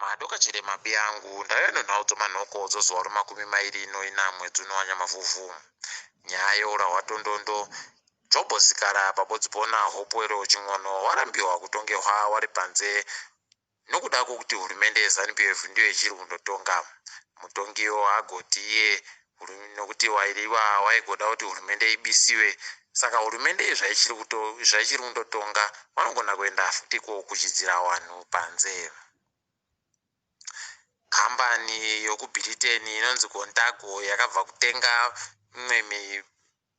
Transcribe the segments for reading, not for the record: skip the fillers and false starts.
Madoka chete mabi angu ndauya nenhau dzomanhoko dzozuva romakumi mairi noina mwedzi uno waNyamavhuvhu. Nyaya yeurahwa tondondo Jobho Sikala pabodzipo naHopewell Chin'ono warambiwa kutongehwa wari panze nokuda kwokuti hurumende yeZanu PF ndiyo ichiri kundotonga. Mutongiwo agoti iye nokuti wairiwa waigoda kuti hurumende ibisiwe saka hurumende zvaichiri kundotonga vanogona kuenda futi kokuchidzira vanhu panze. Kambani yokuBritain inonzi Contago yakabva kutenga mimwe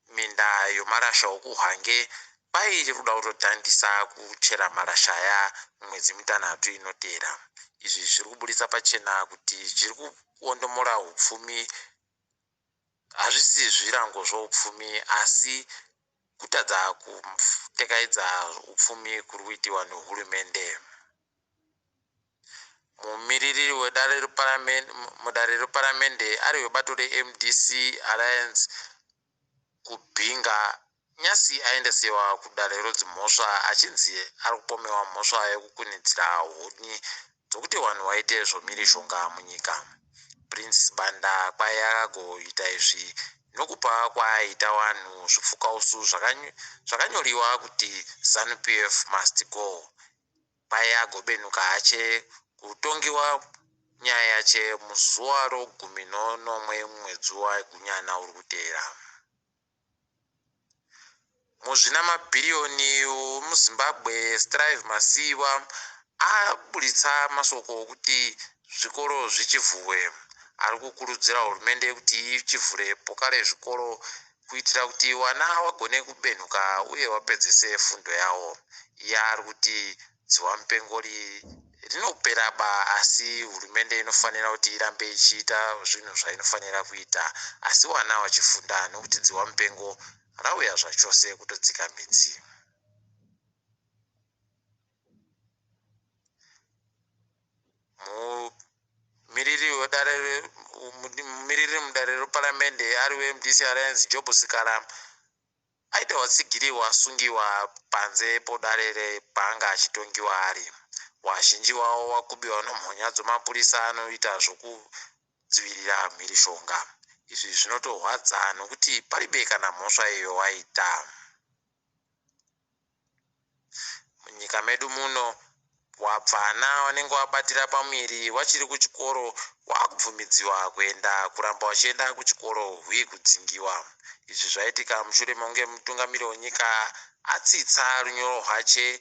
minda yomarasha okuHwange kwai iri kuda kutotangisa kuchera marasha aya mumwedzi mitanhatu inoteera. Izvi zviri kuburitsa pachena kuti chiri kuondomora upfumi hazvisi zvirango zvoupfumi asi kutadza kutekaidza upfumi kuri kuitiwa nehurumende. Mumiriri wedare mudare reparamende ari webato reMDC Alliance kuBinga nyasi aendesewa kudare redzimhosva achinzi ari kupomewa mhosva yekukunidzira huni dzokuti vanhu vaite zvomhirizhonga munyika. Prince Sibanda kwai akagoita izvi nokupa kwaaiita vanhu zvipfukausu zvakanyoriwa kuti Zanu PF must go. Kwai agobenuka hache kutongiwa nyaya yache muzuva rogumi nonomwe mumwedzi waGunyana uri kuteera. Muzvinamabhiriyoni wemuZimbabwe Strive Masiyiwa aburitsa mashoko okuti zvikoro zvichivhurwe. Ari kukurudzira hurumende kuti ichivhure pokare zvikoro kuitira kuti vana vagone kubenhuka uye vapedzise fundo yavo. Iye ari kuti dziwamupengo rinopera ba asi hurumende inofanira kuti irambe ichiita zvinhu zvainofanira kuita asi vana vachifunda nokuti dziwamupengo rauya zvachose kutodzika midzi. Mumiriri wedare mumiriri mudare reparamende ari weMDC Alliance Job Sikhala aita vatsigiri vasungiwa panze podare repaanga achitongiwa ari. Vazhinji vavo vakubiwa nomhonya dzomapurisa anoita zvokudzivirira mhirizhonga. Izvi zvinotorwadza nokuti paribe kana mhosva iyo waita. Munyika medu muno vapfana vanenge vabatira pamuviri vachiri kuchikoro vakubvumidziwa kuenda kuramba vachienda kuchikoro huye kudzingiwa. Izvi zvaitika mushure mekunge mutungamiri wenyika atsitsa runyoro rwache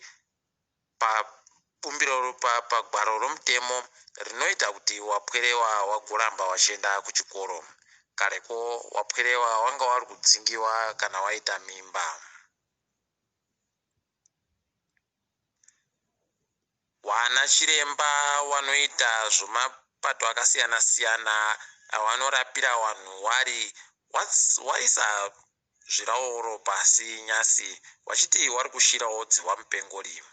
pabumbiro pagwaro romutemo rinoita kuti wapwerewa wagoramba vachienda kuchikoro. Kareko wapwerewa wanga wari kudzingiwa kana waita mimba. Wana chiremba wanoita zvomapato akasiyana siyana avanorapira vanhu wari waisa zvirauro pasi nyasi vachiti wari kushirawo dzihwamupengori.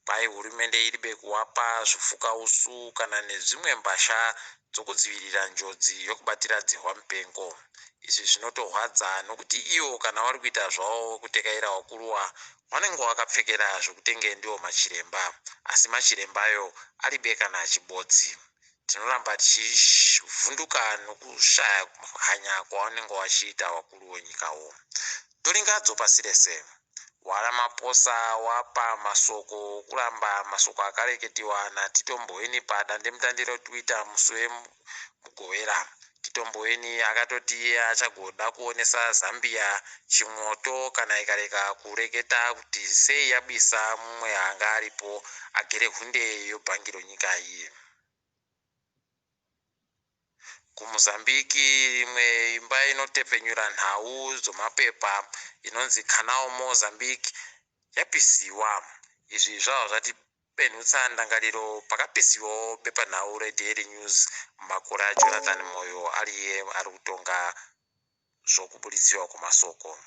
Kwai hurumende iribe kuwapa zvifukausu kana nedzimwe mbasha dzokudzivirira njodzi yokubatira dzihwamupengo. Izvi zvinotorwadza nokuti ivo kana vari kuita zvavo kutekaira wakuruwa vanenge vakapfekera zvekutenge ndiwo machiremba asi machirembayo aribe kana chibodzi. Tinoramba tichivhunduka nokushaya hanya kwavanenge vachiita vakuru venyikawo. Toringadzo pasi rese. WaRamaphosa wapa masoko okuramba masoko akareketiwa naTito Mboweni padandemutande reTwitter musi weMugovera. Tito Mboweni akatoti iye achagoda kuonesa Zambia chimwoto kana ikarega kureketa kuti sei yabisa mumwe anga aripo agere hunde yebhangi renyika iyi. KuMozambique imwe imba inotepfenyura nhau dzomapepa inonzi Canal Mozambique yapisiwa. Izvi zvabva zvatibenhutsa ndangariro pakapisiwawo bepanhau reDaily News mumakore aJonathan Moyo ariye ari kutonga zvokuburitswa kwemasoko.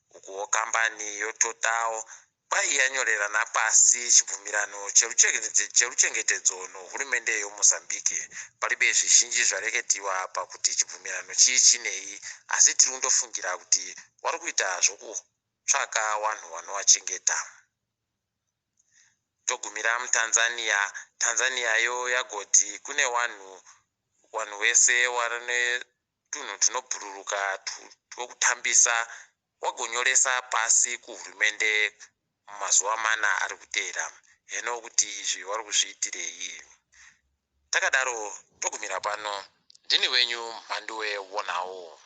Ukuwo kambani yoTotal kwai yanyorerana pasi chibvumirano cheruchengetedzo nehurumende yeMozambique. Paribe zvizhinji zvareketiwa pakuti chibvumirano chii chinei asi tiri kundofungira kuti vari kuita zvokutsvaka vanhu vanovachengeta. Togumira muTanzania. Tanzania yo yagoti kune wanhu wanhu wese wane tunhu tunobhururuka twekutambisa wagonyoresa pasi kuhurumende mumazuva mana ari kuteera. Heno kuti izvi wari kuzviitirei. Takadaro togumira pano. Ndini wenyu Mhanduwe Wonawo.